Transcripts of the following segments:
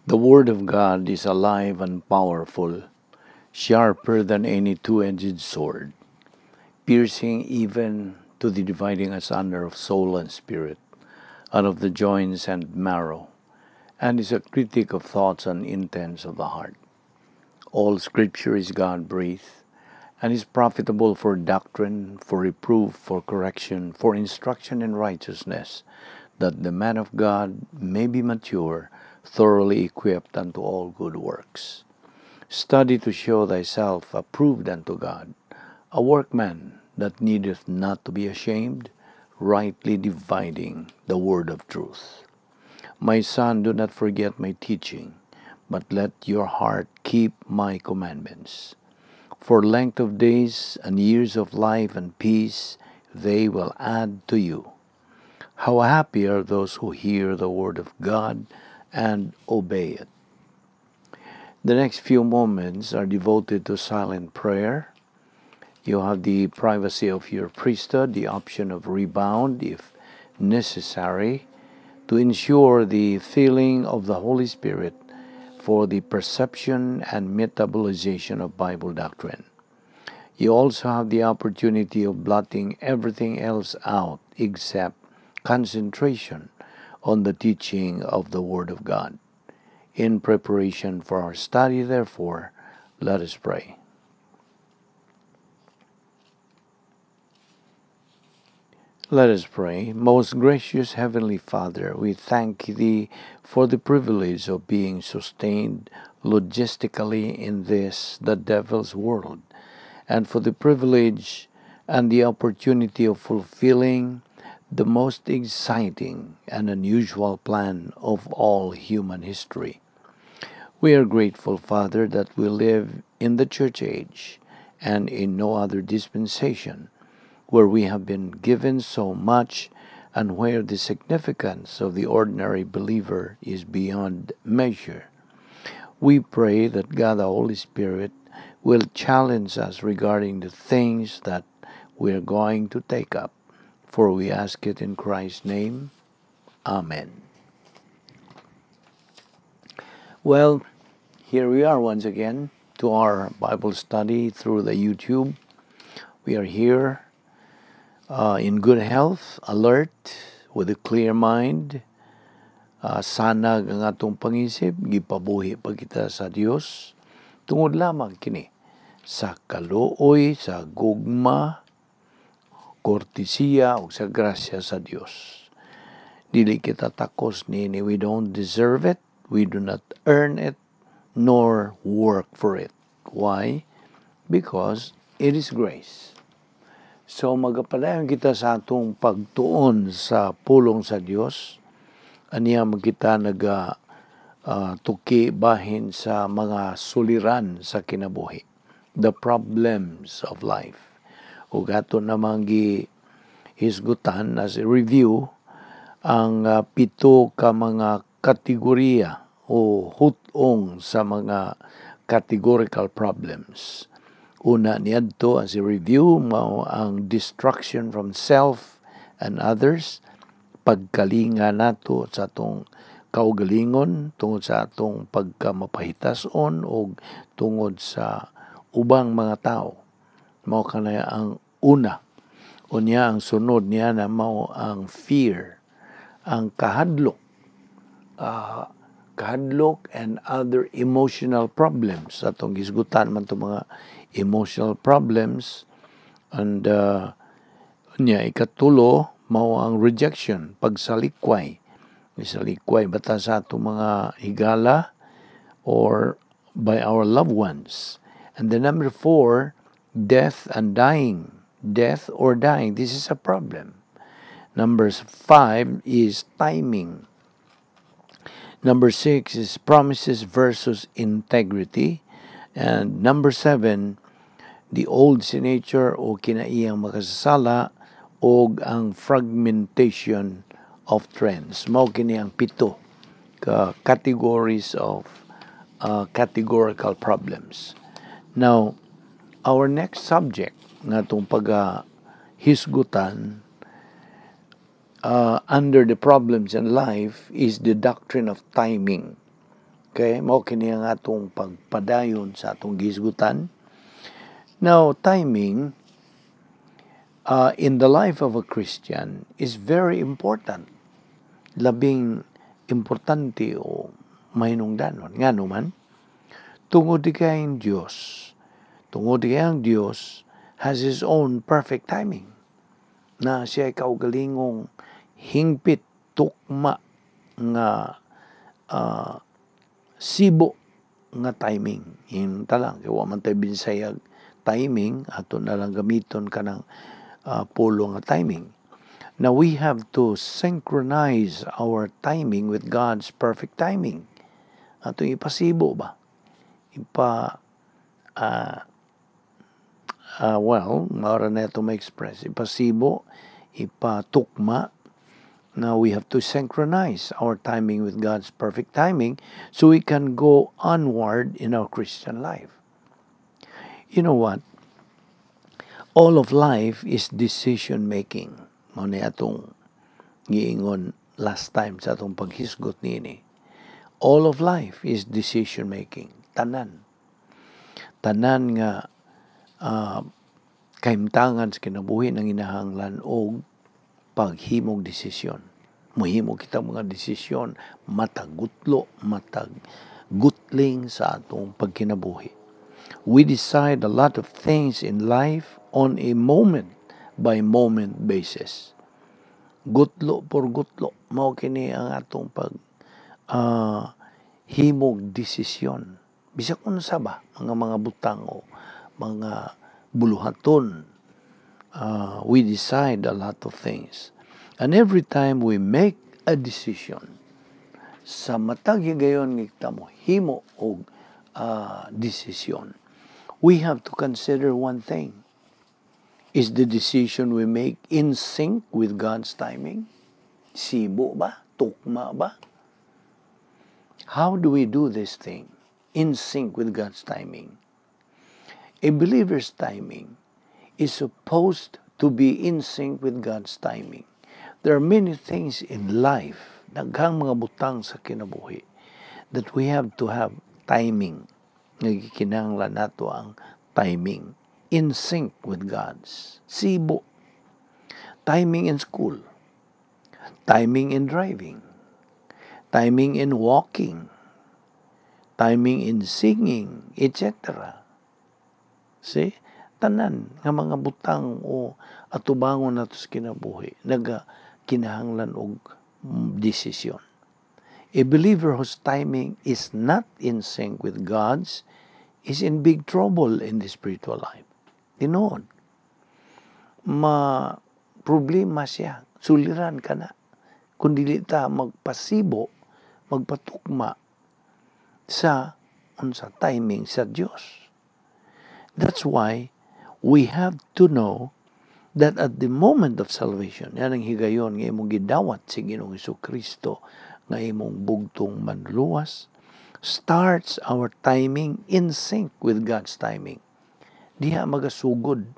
The Word of God is alive and powerful, sharper than any two-edged sword, piercing even to the dividing asunder of soul and spirit, and of the joints and marrow, and is a critic of thoughts and intents of the heart. All Scripture is God-breathed, and is profitable for doctrine, for reproof, for correction, for instruction in righteousness, that the man of God may be mature, thoroughly equipped unto all good works. Study to show thyself approved unto God, a workman that needeth not to be ashamed, rightly dividing the word of truth. My son, do not forget my teaching, but let your heart keep my commandments. For length of days and years of life and peace they will add to you. How happy are those who hear the word of God and obey it. The next few moments are devoted to silent prayer. You have the privacy of your priesthood, the option of rebound if necessary, to ensure the filling of the Holy Spirit for the perception and metabolization of Bible doctrine. You also have the opportunity of blotting everything else out except concentration on the teaching of the Word of God. In preparation for our study, therefore, let us pray. Let us pray. Most gracious Heavenly Father, we thank Thee for the privilege of being sustained logistically in this, the devil's world, and for the privilege and the opportunity of fulfilling the most exciting and unusual plan of all human history. We are grateful, Father, that we live in the church age and in no other dispensation, where we have been given so much and where the significance of the ordinary believer is beyond measure. We pray that God the Holy Spirit will challenge us regarding the things that we are going to take up, for we ask it in Christ's name. Amen. Here we are once again to our Bible study through the YouTube. We are here in good health, alert, with a clear mind. Sanag ang atong pangisip, gipabuhi pa kita sa Dios. Tungod lamang kini sa kaluoy, sa gugma, kortesiya ug sa grasya sa Dios. Dili kita takos niini. We don't deserve it, we do not earn it, nor work for it. Why? Because it is grace. So magapadayon kita sa atong pagtuon sa pulong sa Dios. Aniya magkita naga tuki bahin sa mga suliran sa kinabuhi, the problems of life. Ug ato namang gihisgutan as a review ang 7 ka mga kategorya o hutong sa mga categorical problems. Una niadto as a review mao ang destruction from self and others, pagkalinga nato sa atong kaugalingon tungod sa atong pagkamapahitason o tungod sa ubang mga tao. Mao kanay ang una. Unya ang sunod niya na mao ang fear, ang kahadlok. Kahadlok and other emotional problems. Atong gisgutan man itong mga emotional problems. And unya ikatulo mao ang rejection, pagsalikway. Isalikway bata sa atong mga higala or by our loved ones. And then number 4, death and dying. Death or dying, this is a problem. Number 5 is timing. Number 6 is promises versus integrity. And number 7, the old sin nature o kinaiyang makasasala o ang fragmentation of trends. Mao kini ang 7 ka categories of categorical problems. Now, our next subject nga atong pag-hisgutan under the problems in life is the doctrine of timing. Okay, mao kini ang atong pagpadayon sa atong gihisgutan. Now, timing in the life of a Christian is very important. Labing importante o mahinungdanon. Ngano man? Tungod kay ang Dios. Tungod kay ang Dios has His own perfect timing. Na siya kaugalingong hingpit, tukma nga sibo nga timing. Hinta lang kay wa man tay binsayag timing, ato na lang gamiton kanang pulong nga timing. Now we have to synchronize our timing with God's perfect timing. Ato ipasibo ba? Ipa well, mao ra na ito ma-express. Ipasibo, ipatukma. Now we have to synchronize our timing with God's perfect timing so we can go onward in our Christian life. You know what? All of life is decision making. Mao ni atong giingon last time sa atong paghisgot niini. All of life is decision making. Tanan. Tanan nga kahimtangan sa kinabuhi nanginahanglan og paghimog desisyon. Muhimo kita mga desisyon matag gutlo, matag gutling sa atong pagkinabuhi. We decide a lot of things in life on a moment by moment basis. Gutlo por gutlo, mao kini ang atong pag himog desisyon. Bisag unsa ba mga butang o mga buluhaton, we decide a lot of things. And every time we make a decision, sa matag higayon nga kita mo himo og desisyon, we have to consider one thing. Is the decision we make in sync with God's timing? Sibo ba? Tukma ba? How do we do this thing in sync with God's timing? A believer's timing is supposed to be in sync with God's timing. There are many things in life, daghang mga butang sa kinabuhi, that we have to have timing. Nga gikinahanglan nato ang timing in sync with God's. Sibo. Timing in school. Timing in driving. Timing in walking. Timing in singing, etc. See? Tanan nga mga butang o atubangon nato sa kinabuhi naga kinahanglan og desisyon. A believer whose timing is not in sync with God's is in big trouble in the spiritual life. Tinuod. Ma problema siya. Suliran ka na. Kung dili ta magpasibo, magpatukma sa unsa timing sa Dios. That's why we have to know that at the moment of salvation, yan ang higayon nga imong gidawat si Ginoong Kristo nga imong bugtong manluwas, starts our timing in sync with God's timing. Diha magasugod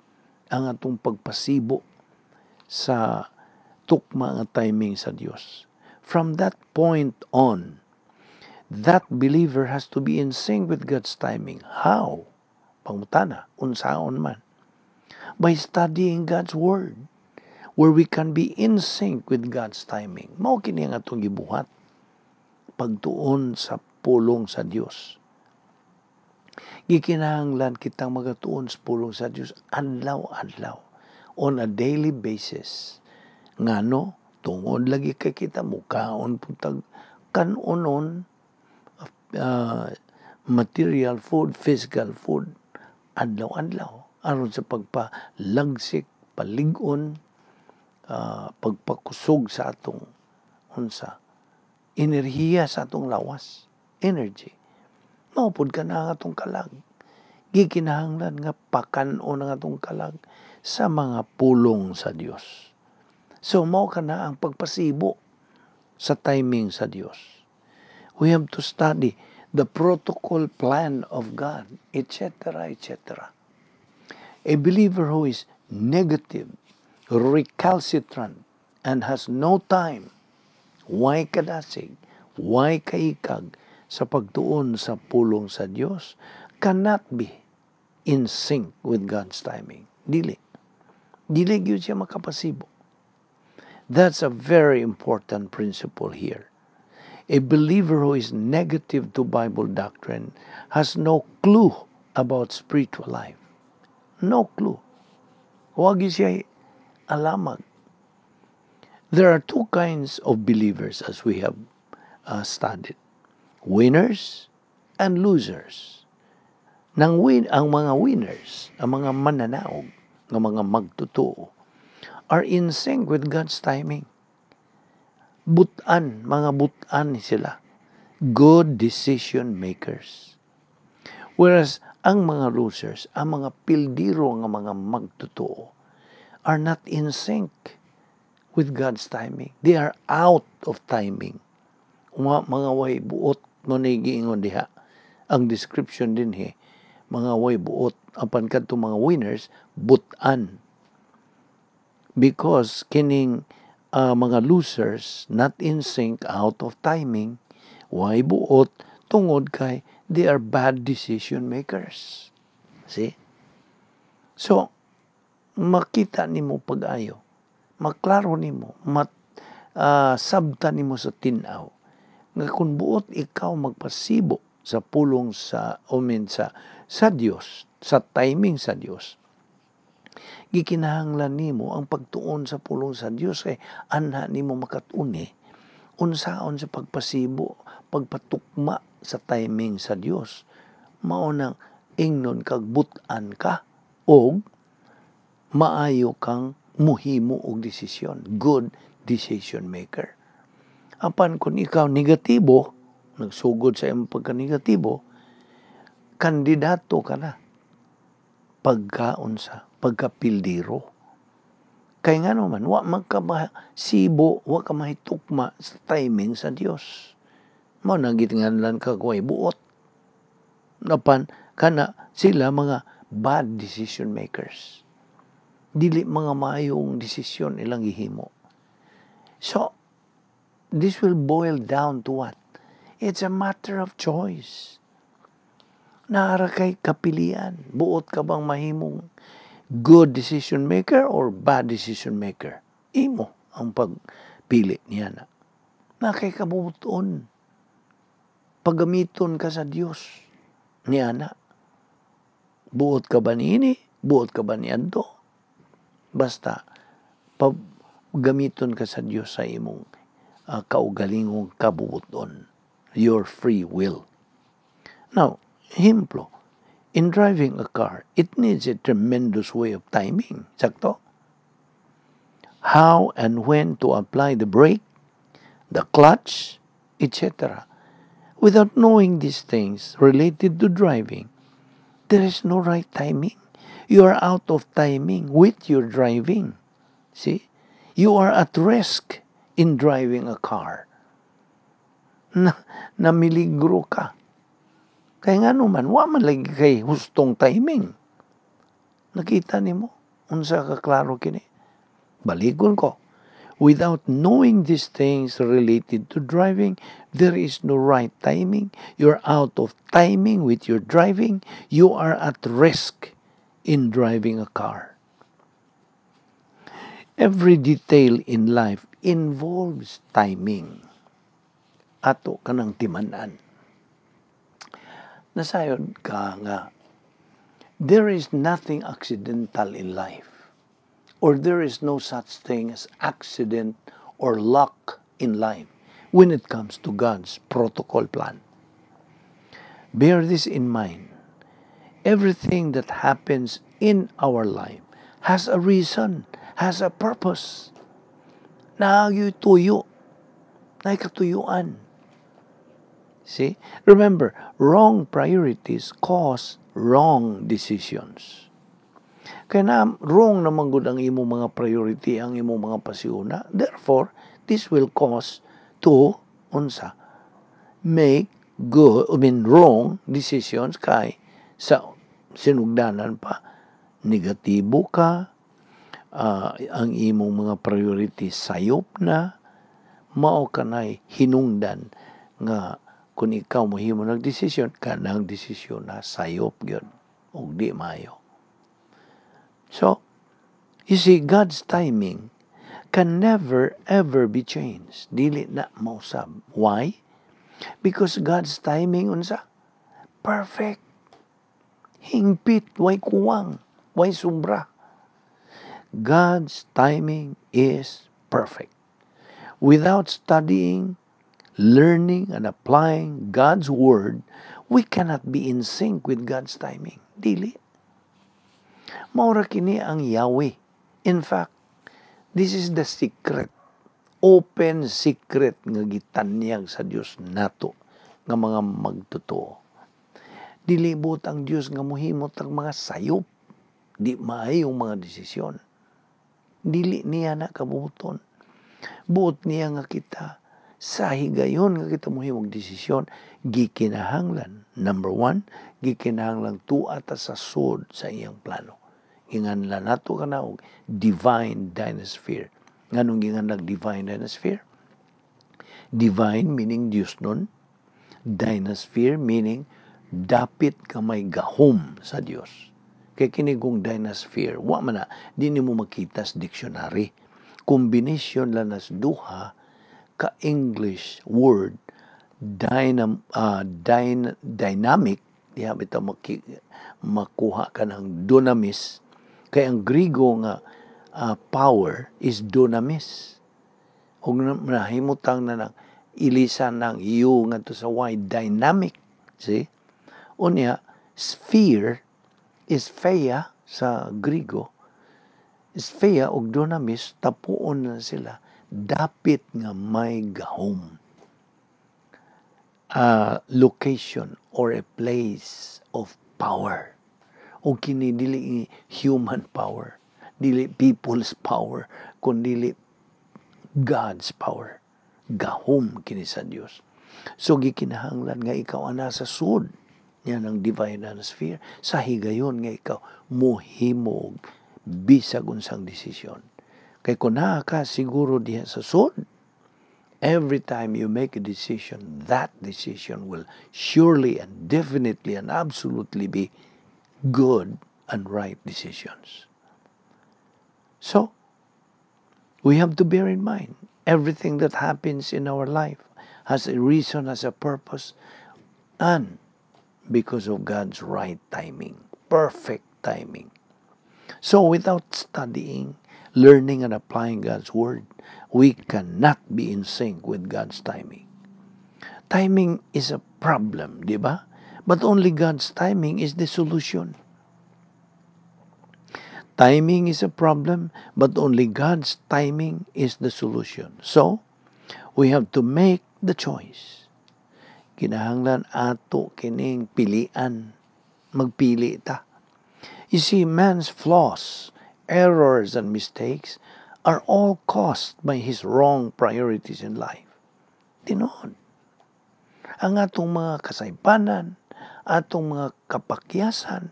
ang atong pagpasibo sa tukma nga timing sa Dios. From that point on, that believer has to be in sync with God's timing. How? Pangutana, unsaon man? By studying God's Word, where we can be in sync with God's timing. Mao kini ang atong gibuhat. Pagtuon sa pulong sa Dios. Gikinahanglan kitang magatuon sa pulong sa Dios adlaw-adlaw, on a daily basis. Ngano, tungod lagi kay kita mukaon pud tag kanonon, material food, physical food, adlaw-adlaw aron sa pagpalagsik, palig-on, pagpakusog sa atong unsa enerhiya sa atong lawas, energy. Mao pud kana ang atong kalag. Gikinahanglan nga pakan-on ang atong kalag sa mga pulong sa Dios. So mao kana ang pagpasibo sa timing sa Dios. We have to study the protocol plan of God, etc., etc. A believer who is negative, recalcitrant, and has no time, way kadasig, way kaikag sa Sa pagtuon sa pulong sa Dios cannot be in sync with God's timing. Dili. Dili gyud siya makapasibo. That's a very important principle here. A believer who is negative to Bible doctrine has no clue about spiritual life. No clue. Wa gyud siya alamag. There are two kinds of believers, as we have studied: winners and losers. Nang win ang mga winners, ang mga mananaog, nga mga magtotoo, are in sync with God's timing. Butan, mga butan sila. Good decision makers. Whereas ang mga losers, ang mga pildiro nga mga magtotoo, are not in sync with God's timing. They are out of timing. Mga way buot mo ni giingon diha. Ang description dinhi, mga way buot, apan kadto mga winners, butan. Because kining mga losers, not in sync, out of timing, way buot, tungod kay they are bad decision makers. See? So, makita nimo pag-ayo, maklaro nimo, mat sabta nimo sa tin-aw nga kung buot ikaw magpasibo sa pulong sa umin sa Dios, sa timing sa Dios, gikinahanglan nimo ang pagtuon sa pulong sa Dios, kay anha nimo makat-uni unsaon sa pagpasibo, pagpatukma sa timing sa Dios. Mao nang ingnon kag butan ka og maayo kang muhimo og desisyon, good decision maker. Apan kung ikaw negatibo, nagsugod sa imong pagka-negatibo, kandidato ka na pagkaunsa, pagkapildiro. Kay ngano man, wa man ka sibo, wa ka mahitukma sa timing sa Dios. Mao nang gitinganlan ka way buot. Apan kana sila mga bad decision makers. Dili mga maayong desisyon ilang gihimo. So, this will boil down to what? It's a matter of choice. Naa ra kay kapilian. Buot ka bang mahimong good decision maker or bad decision maker? Imo ang pagpili niya na. Na kay kabubuton. Paggamiton ka sa Dios niya na. Buot ka ba niini? Buot ka ba niadto? Basta gamiton ka sa Dios sa imong kaugalingong kabubuton. Your free will. Now, ehemplo, in driving a car, it needs a tremendous way of timing. Sakto? How and when to apply the brake, the clutch, etc. Without knowing these things related to driving, there is no right timing. You are out of timing with your driving. See? You are at risk in driving a car. Na, namiligro ka. Kaya nga naman, wa man lagi kay hustong timing. Nakita nimo unsa ka klaro kini? Balikon ko. Without knowing these things related to driving, there is no right timing. You're out of timing with your driving. You are at risk in driving a car. Every detail in life involves timing. Ato kanang timan-an. Nasayod ka nga there is nothing accidental in life, or there is no such thing as accident or luck in life when it comes to God's protocol plan. Bear this in mind. Everything that happens in our life has a reason, has a purpose. Naa tuyo, naay katuyuan. See? Remember, wrong priorities cause wrong decisions. Kaya na, wrong naman gud ang imong mga priority, ang imong mga pasihuna. Therefore, this will cause to, unsa, make good, I mean, wrong decisions, kay sa sinugdanan pa, negatibo ka, ang imong mga priority sayop na, mao kanay hinungdan nga Kung ikaw mohimo ng desisyon, kanang desisyon na sayop gyud ug di maayo. So, you see, God's timing can never ever be changed. Dili na mausab. Why? Because God's timing unsa? Perfect. Hingpit, way kuwang, way sobra. God's timing is perfect. Without studying, learning, and applying God's Word, we cannot be in sync with God's timing. Dili. Mao ra kini ang Yahweh. In fact, this is the secret, open secret nga gitanyag sa Dios nato nga mga magtotoo. Dili buot ang Dios nga mohimot ang mga sayop, di maayong mga desisyon. Dili niya na kabuoton. Buot niya nga kita sa higayon nga kita mohimog desisyon, gikinahanglan. Number one, gikinahanglan tua ta sa sud sa iyang plano. Ginganlan nato kana og divine dynasphere. Nganong ginganlag divine dynasphere? Divine meaning Diyos nun. Dynasphere meaning dapit ka may gahom sa Dios. Kay kini kung dynasphere, wa man na, di nimo makita sa dictionary. Combination lang nas duha ka English word dynamic, diha bitaw makuha ka ng dunamis, kay ang Grigo nga power is dunamis, ug nahimutang na ng ilisan ng U ngadto sa Y, dynamic, see? Unya, sphere is spheia sa Grigo. Spheia ug dunamis, tapuon na sila, dapit nga may gahom, a location or a place of power. O kini dili human power, dili people's power, kundi God's power. Gahom kini sa Dios. So gikinahanglan nga ikaw ang nasa sud niya ng divine sphere sa higayon nga ikaw mohimog bisag unsang desisyon. Kay kung naa ka siguro diha sa sud, every time you make a decision, that decision will surely and definitely and absolutely be good and right decisions. So, we have to bear in mind, everything that happens in our life has a reason, has a purpose, and because of God's right timing, perfect timing. So, without studying, learning, and applying God's Word, we cannot be in sync with God's timing. Timing is a problem, di ba? But only God's timing is the solution. Timing is a problem, but only God's timing is the solution. So, we have to make the choice. Kinahanglan ato kining pilian. Magpili ta. You see, man's flaws, errors, and mistakes are all caused by his wrong priorities in life. Tinuod. Ang atong mga kasaypanan, atong mga kapakyasan,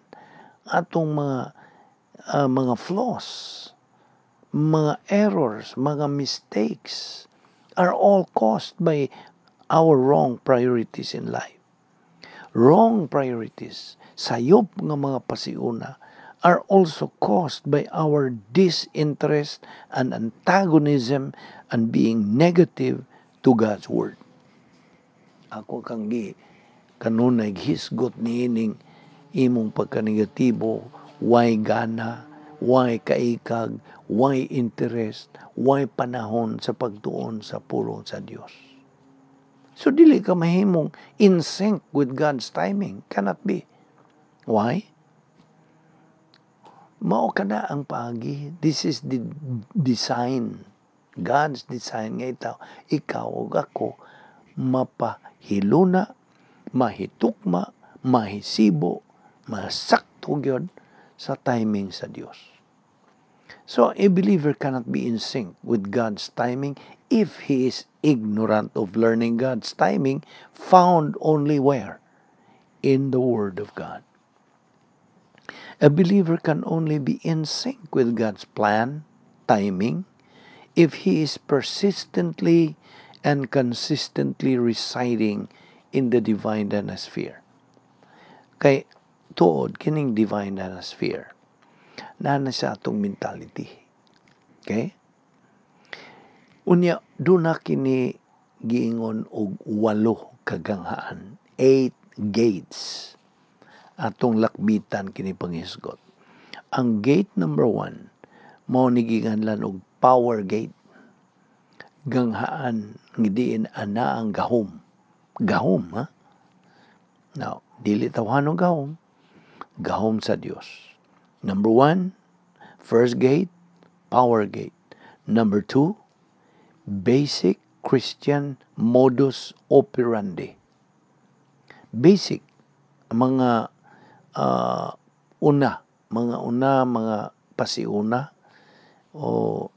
atong mga flaws, mga errors, mga mistakes are all caused by our wrong priorities in life. Wrong priorities, sayop nga mga pasiuna, are also caused by our disinterest and antagonism and being negative to God's Word. Ako kang gi kanunay hisgot niining imong pagkanegatibo, way gana, way kaikag, way interest, way panahon sa pagtuon sa pulong sa Dios. So dili ka mahimong in sync with God's timing. Cannot be. Why? Mao kana ang paagi. This is the design. God's design nga ikaw ug ako mapahiluna, mahitukma, mahisibo, masakto gyud sa timing sa Dios. So a believer cannot be in sync with God's timing if he is ignorant of learning God's timing, found only where? In the Word of God. A believer can only be in sync with God's plan, timing, if he is persistently and consistently residing in the divine dinosphere. Kay tuod kining divine dinosphere naa na sa atong mentality. Okay? Unya duna kini giingon og walo ka ganghaan, eight gates. Atong lakbitan kini panghisgot. Ang gate number 1 mao ni giinganlan og power gate. Ganghaan nga diin ana ang gahom. Gahom, ha? Now, dili tawhanong gahom, gahom sa Dios. Number 1, first gate, power gate. Number 2, basic Christian modus operandi. Basic, mga una, mga una, mga pasiuna, o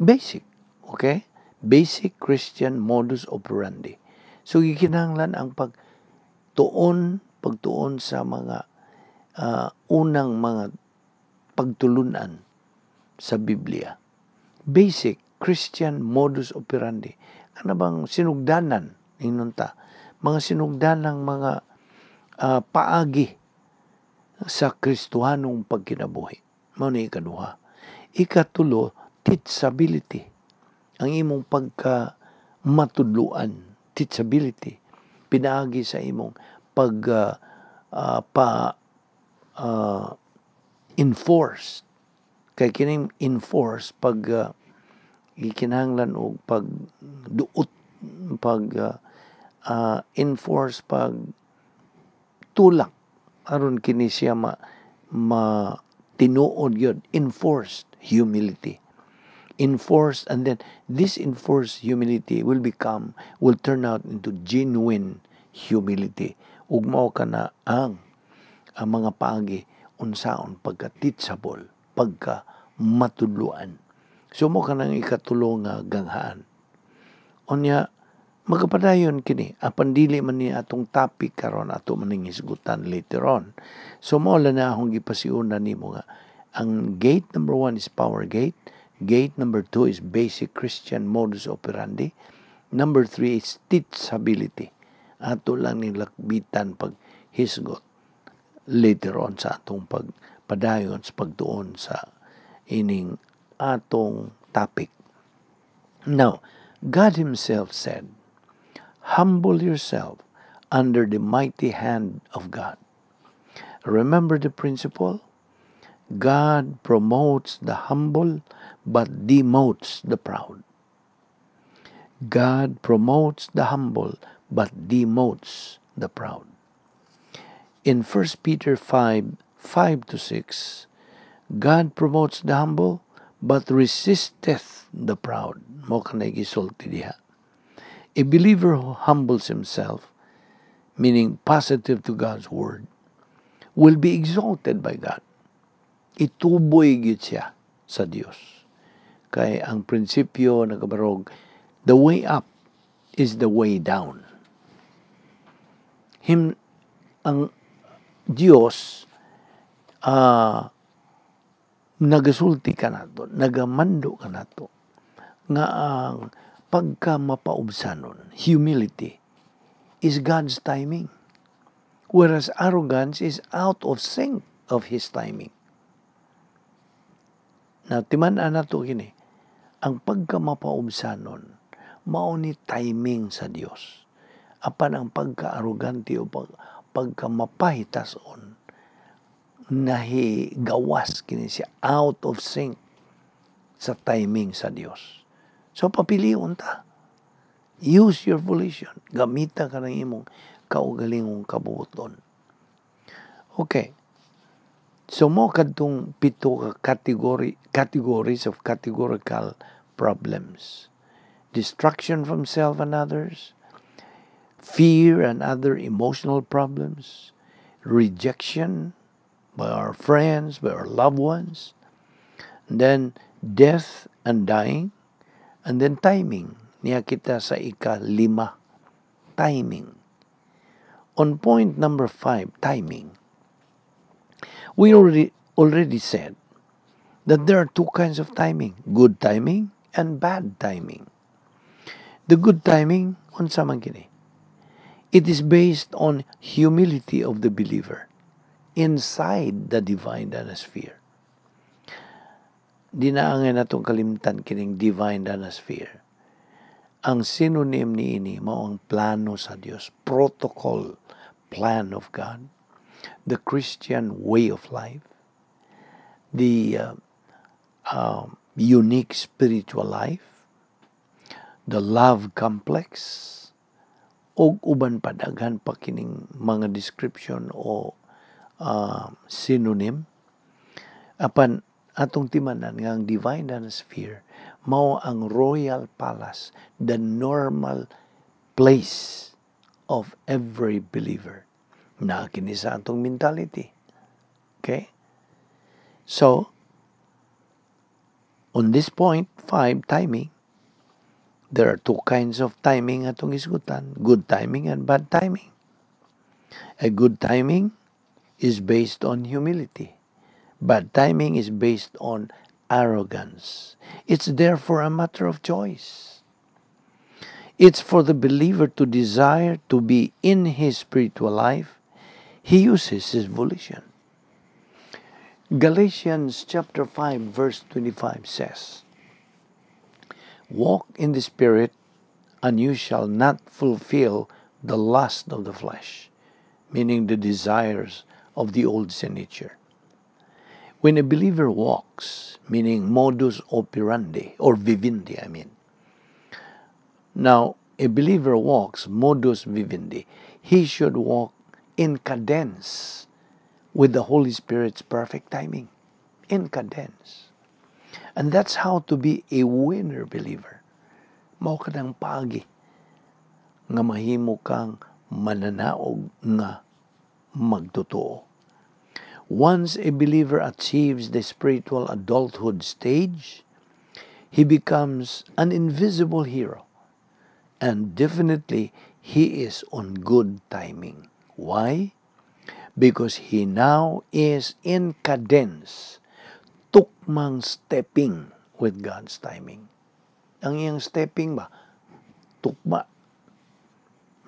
basic, okay? Basic Christian modus operandi. So, gikinahanglan ang pagtuon sa mga unang mga pagtulunan sa Biblia. Basic Christian modus operandi. Ano bang sinugdanan, ingon ta, mga sinugdanang mga paagi sa Kristohanong pagkinabuhi. Mao ni ikaduha. Ikatulo, teachability. Ang imong pagka matudluan, teachability, pinaagi sa imong pag pa enforce. Kay kining enforce pag gikinahanglan og pag duot, pag enforce, pag tulak aron kini siya ma tinuod gyud. Enforced humility, enforced, and then this enforced humility will turn out into genuine humility. Ug mao kana ang mga paagi unsaon pagka teachable, pagka matudloan. So mao kanang ikatulo nga ganghaan. Unya magapadayon kini apan dili man ni atong topic karon, ato man ning hisgutan later on. So mao lang na akong gipasiuna nimo nga ang gate number 1 is power gate, gate number 2 is basic Christian modus operandi, number 3 is teachability. Ato lang ning lakbitan pag hisgot later on sa atong pagpadayon sa pagtuon sa ining atong topic. Now, God Himself said, "Humble yourself under the mighty hand of God." Remember the principle? God promotes the humble but demotes the proud. God promotes the humble but demotes the proud. In 1 Peter 5, 5 to 6, God promotes the humble but resisteth the proud. Mao kanay gisulti diha. A believer who humbles himself, meaning positive to God's word, will be exalted by God. Ituboy gyud siya sa Dios. Kay ang prinsipyo nagabarog, the way up is the way down. Him, ang Dios nagasulti kanato, nagamando kanato nga ang pagka mapaubsanon, humility, is God's timing. Whereas arrogance is out of sync of His timing. Na timan-an nato kini, ang pagka mapaubsanon, mao ni timing sa Dios. Apan ang pagka-arrogante o pagka mapahitason, nahigawas kini siya, out of sync sa timing sa Dios. So papilion ta. Use your volition. Gamita ka ng imong kaugalingong kabuoton. Okay. So mao kadtong pito ka categories of categorical problems. Destruction from self and others, fear and other emotional problems, rejection by our friends, by our loved ones, and then death and dying, and then timing. Niya kita sa ika-lima, timing. On point number 5, timing, we already said that there are two kinds of timing, good timing and bad timing. The good timing, unsa man kini? It is based on humility of the believer inside the divine sphere. Di na angay natong kalimtan kining divine sphere. Ang synonym niini mao ang plano sa Dios, protocol, plan of God, the Christian way of life, the unique spiritual life, the love complex, ug uban pa, daghan pa kining mga description o synonym. Apan atong timanan nga ang divine sphere mao ang royal palace, the normal place of every believer na kini sa atong mentality. Okay, so on this point five, timing, there are two kinds of timing atong isgutan, good timing and bad timing. A good timing is based on humility. Bad timing is based on arrogance. It's therefore a matter of choice. It's for the believer to desire to be in his spiritual life. He uses his volition. Galatians chapter 5 verse 25 says, "Walk in the Spirit, and you shall not fulfill the lust of the flesh," meaning the desires of the old sin nature. When a believer walks, meaning modus operandi, or vivendi, I mean. Now, a believer walks, modus vivendi. He should walk in cadence with the Holy Spirit's perfect timing. In cadence. And that's how to be a winner believer. Mao kanang paagi nga mahimo kang mananaog nga magtotoo. Once a believer achieves the spiritual adulthood stage, he becomes an invisible hero. And definitely, he is on good timing. Why? Because he now is in cadence, tukmang stepping with God's timing. Ang iyang stepping ba? Tukma.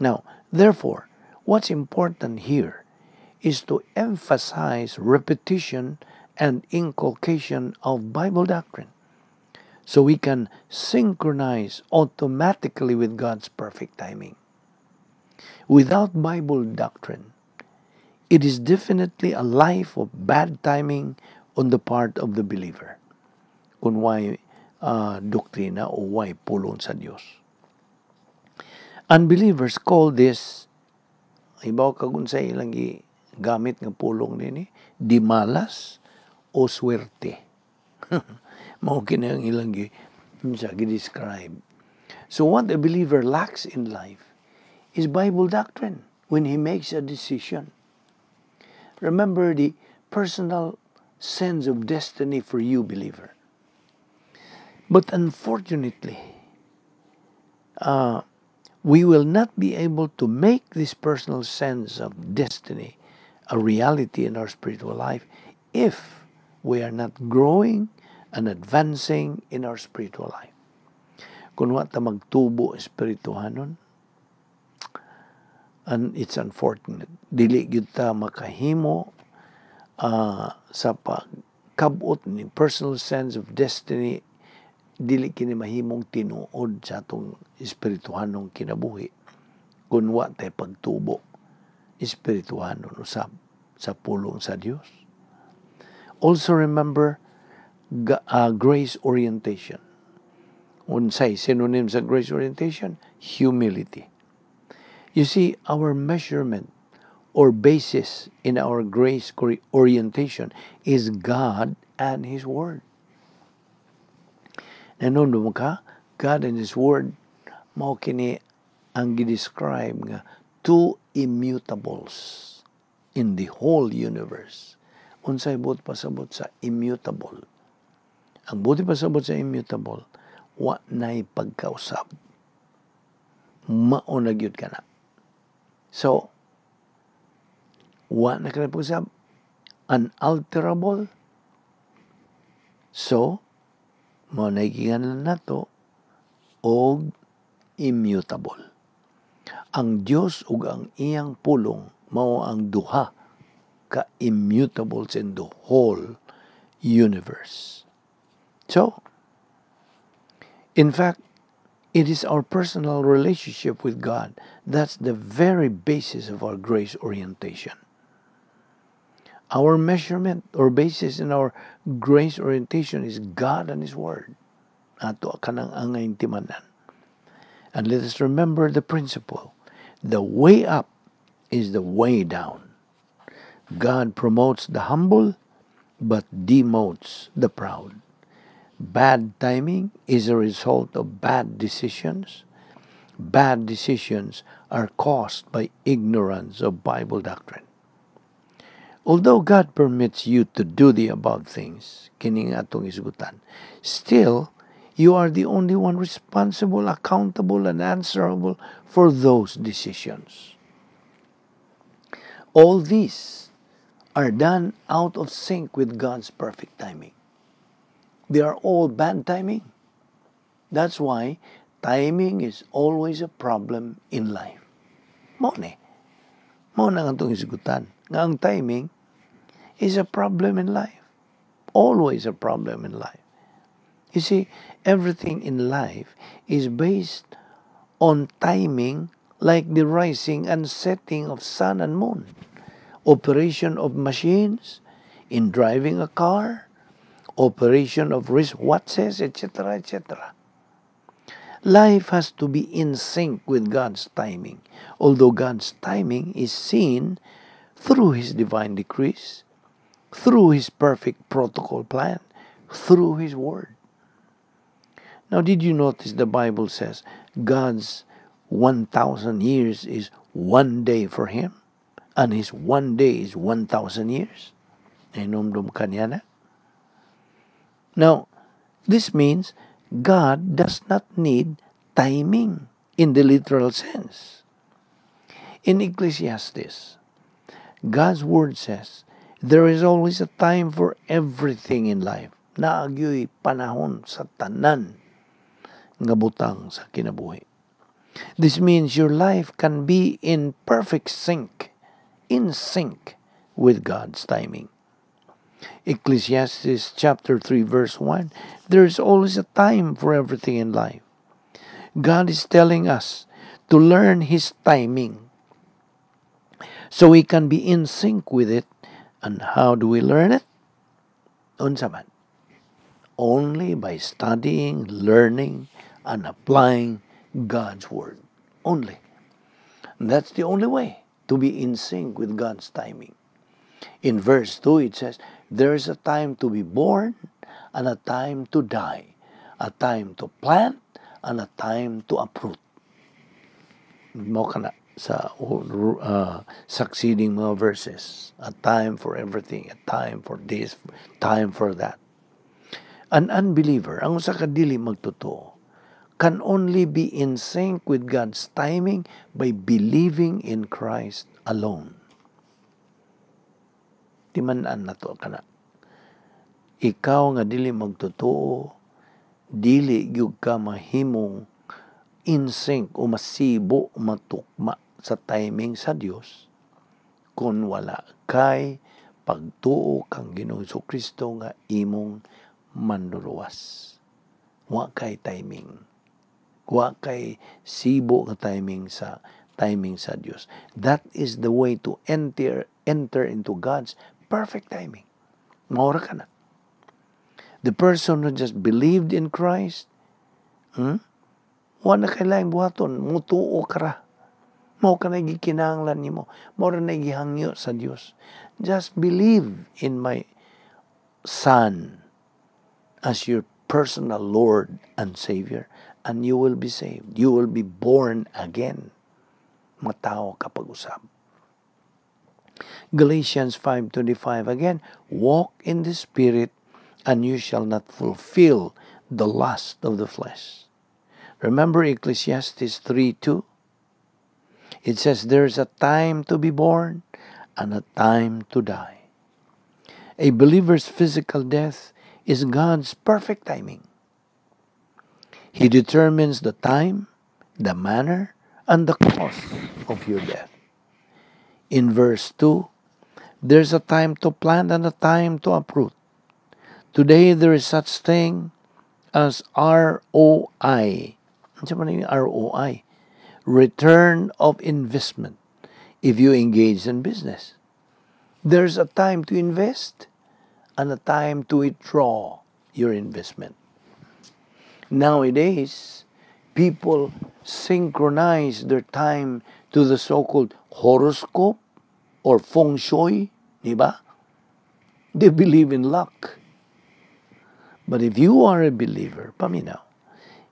Now, therefore, what's important here is to emphasize repetition and inculcation of Bible doctrine so we can synchronize automatically with God's perfect timing. Without Bible doctrine, it is definitely a life of bad timing on the part of the believer, kung way doktrina o way pulong sa Dios. Unbelievers call this, ibaw kag unsay ilang gamit nga pulong nini, di malas o swerte. Mao kini ang ilang gi unsa gi-describe. So what a believer lacks in life is Bible doctrine when he makes a decision. Remember the personal sense of destiny for you, believer. But unfortunately, we will not be able to make this personal sense of destiny a reality in our spiritual life if we are not growing and advancing in our spiritual life. Kung wa ta magtubo espirituhanon, and it's unfortunate, dili gyud ta makahimo sa pagkabot ni personal sense of destiny. Dili kini mahimong tinuod sa atong espirituhanong kinabuhi kung wa tay pagtubo espirituhanon usab sa pulong sa Dios. Also remember grace orientation. Unsay synonym sa grace orientation? Humility. You see, our measurement or basis in our grace orientation is God and His Word. Nanunod ka, God and His Word, mao kini ang gi-describe nga two immutables in the whole universe. Unsay buot pasabot sa immutable? Ang buot pasabot sa immutable, wa nay pagkausab. Mao na gyud kana. So, wa na kana pag-usab, unalterable. So, mao na giinganan nato og immutable. Ang Dios ug ang iyang pulong mao ang duha ka immutables in the whole universe. So, in fact, it is our personal relationship with God that's the very basis of our grace orientation. Our measurement or basis in our grace orientation is God and His Word. Ato kanang angay timanan. And let us remember the principle: the way up is the way down. God promotes the humble but demotes the proud. Bad timing is a result of bad decisions. Bad decisions are caused by ignorance of Bible doctrine. Although God permits you to do the above things, kining atong isgutan, still, you are the only one responsible, accountable, and answerable for those decisions. All these are done out of sync with God's perfect timing. They are all bad timing. That's why timing is always a problem in life. Mao ni. Mao na nga itong isgutan. Nga ang timing is a problem in life. Always a problem in life. You see, everything in life is based on timing, like the rising and setting of sun and moon, operation of machines, in driving a car, operation of wristwatches, etc., etc. Life has to be in sync with God's timing, although God's timing is seen through His divine decrees, through His perfect protocol plan, through His Word. Now, did you notice the Bible says God's 1,000 years is one day for Him, and His one day is 1,000 years? Nahinumdum ka niya na? Now, this means God does not need timing in the literal sense. In Ecclesiastes, God's word says, there is always a time for everything in life. Naa gyoy panahon sa tanan nga butang sa kinabuhi. This means your life can be in perfect sync, in sync with God's timing. Ecclesiastes chapter 3 verse 1, there is always a time for everything in life. God is telling us to learn His timing so we can be in sync with it. And how do we learn it? Unsa man? Only by studying, learning, and applying God's Word. Only. And that's the only way to be in sync with God's timing. In verse 2, it says, there is a time to be born and a time to die, a time to plant and a time to uproot. Mao kana sa succeeding mga verses. A time for everything, a time for this, time for that. An unbeliever, ang usa ka dili magtotoo, can only be in sync with God's timing by believing in Christ alone. Timan-an nato kana. Ikaw nga dili magtotoo, dili gyud ka mahimong in sync o masibo, matukma sa timing sa Dios kung wala kay pagtuo kang Ginoong Kristo nga imong manluluwas. Wa kay timing. Wa kay sibo nga timing sa Dios. That is the way to enter into God's perfect timing. Mao ra kana. The person who just believed in Christ, Wa na kay laing buhaton, mutuo ka ra. Mao ka na gikinahanglan nimo. Mao ra na gihangyo sa Dios. Just believe in my Son as your personal Lord and Savior, and you will be saved. You will be born again. Matawo ka pag-usab. Galatians 5:25 again, "Walk in the Spirit, and you shall not fulfill the lust of the flesh." Remember Ecclesiastes 3:2? It says there's a time to be born and a time to die. A believer's physical death is God's perfect timing. He determines the time, the manner, and the cause of your death. In verse 2, there's a time to plant and a time to uproot. Today, there is such thing as ROI. Ano man yung ROI? Return of investment if you engage in business. There's a time to invest and a time to withdraw your investment. Nowadays, people synchronize their time to the so-called horoscope or feng shui, di ba? They believe in luck. But if you are a believer, paminaw,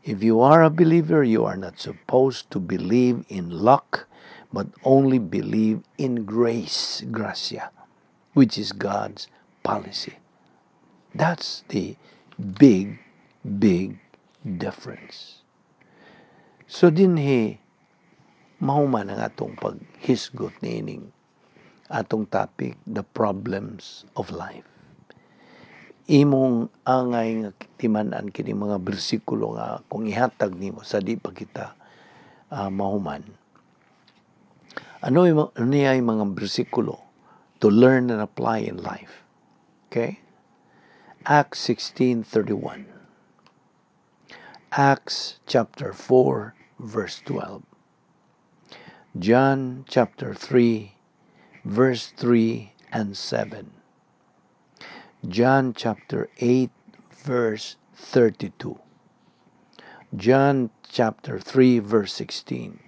if you are a believer, you are not supposed to believe in luck, but only believe in grace, gracia, which is God's policy. That's the big, big difference. So dinhi mahuman ang atong paghisgot niining atong topic, the problems of life. Imong angay nga timan-an kini mga bersikulo nga kung ihatag nimo sa di pa kita mahuman. Ano niya yung mga bersikulo to learn and apply in life? Okay? Acts 16:31. Acts chapter 4 verse 12. John chapter 3 verse 3 and 7. John chapter 8 verse 32. John chapter 3 verse 16.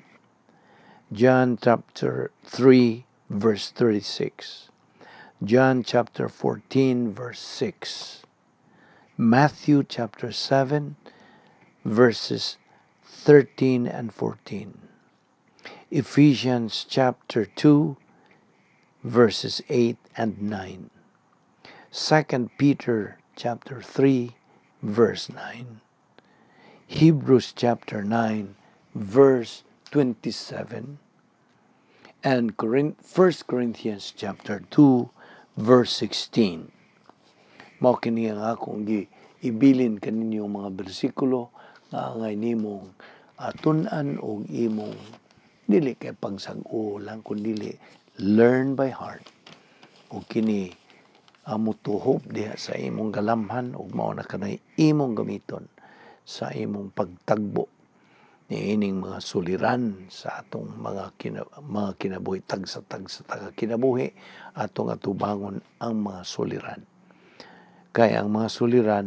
John chapter 3 verse 36. John chapter 14 verse 6. Matthew chapter 7 verses 13 and 14. Ephesians chapter 2 verses 8 and 9. 2 Peter chapter 3 verse 9. Hebrews chapter 9 verse 27 and 1 Corinthians chapter 2 verse 16. Mao kini ang akong gi ibilin kaninyo mga bersikulo nga angay nimong tun-an og imong dili kay pagsag-o lang kun dili learn by heart ug kini motuhop diha sa imong galamhan ug mao na kanay imong gamiton sa imong pagtagbo niining mga suliran sa atong mga kinabuhi, tagsa-tagsa taga kinabuhi atong atubangon ang mga suliran, kay ang mga suliran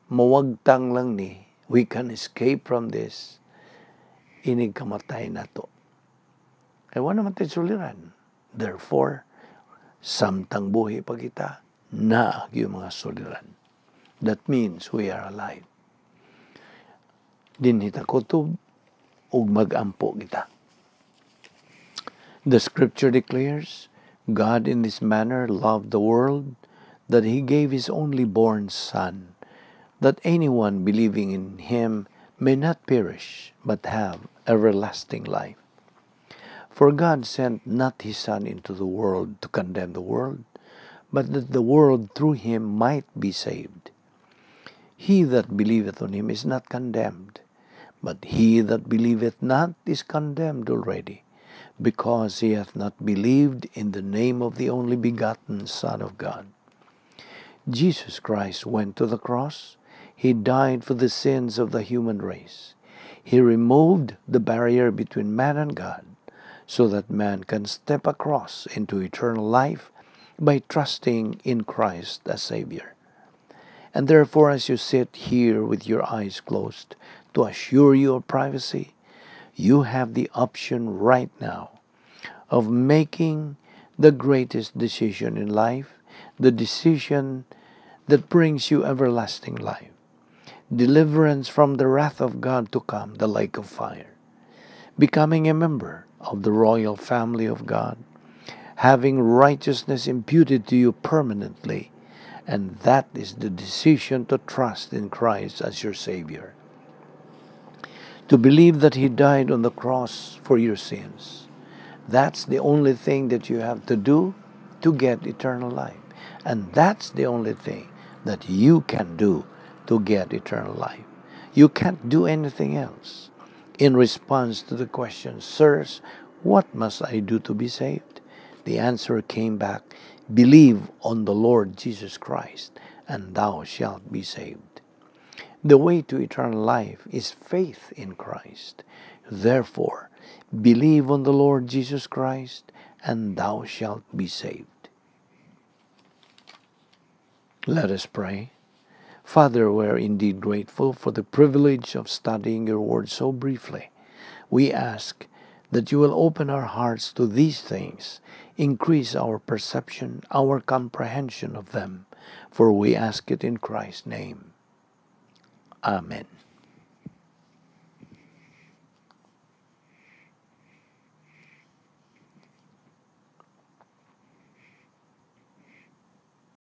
mawagtang lang ni. We can escape from this inig kamatay nato kay wala man tay suliran. Therefore, samtang buhi pa kita, naa yung mga suliran. That means we are alive. Dinhi ta kutob ug magampo kita. The scripture declares, "God in this manner loved the world that he gave his only born Son, that anyone believing in him may not perish but have everlasting life. For God sent not his Son into the world to condemn the world, but that the world through him might be saved. He that believeth on him is not condemned, but he that believeth not is condemned already, because he hath not believed in the name of the only begotten Son of God." Jesus Christ went to the cross. He died for the sins of the human race. He removed the barrier between man and God so that man can step across into eternal life by trusting in Christ as Savior. And therefore, as you sit here with your eyes closed to assure you of privacy, you have the option right now of making the greatest decision in life, the decision that brings you everlasting life, deliverance from the wrath of God to come, the lake of fire, becoming a member of the royal family of God, having righteousness imputed to you permanently, and that is the decision to trust in Christ as your Savior. To believe that He died on the cross for your sins. That's the only thing that you have to do to get eternal life. And that's the only thing that you can do to get eternal life. You can't do anything else. In response to the question, "Sirs, what must I do to be saved?" the answer came back, "Believe on the Lord Jesus Christ, and thou shalt be saved." The way to eternal life is faith in Christ. Therefore, believe on the Lord Jesus Christ, and thou shalt be saved. Let us pray. Father, we are indeed grateful for the privilege of studying your word so briefly. We ask that you will open our hearts to these things, increase our perception, our comprehension of them, for we ask it in Christ's name. Amen.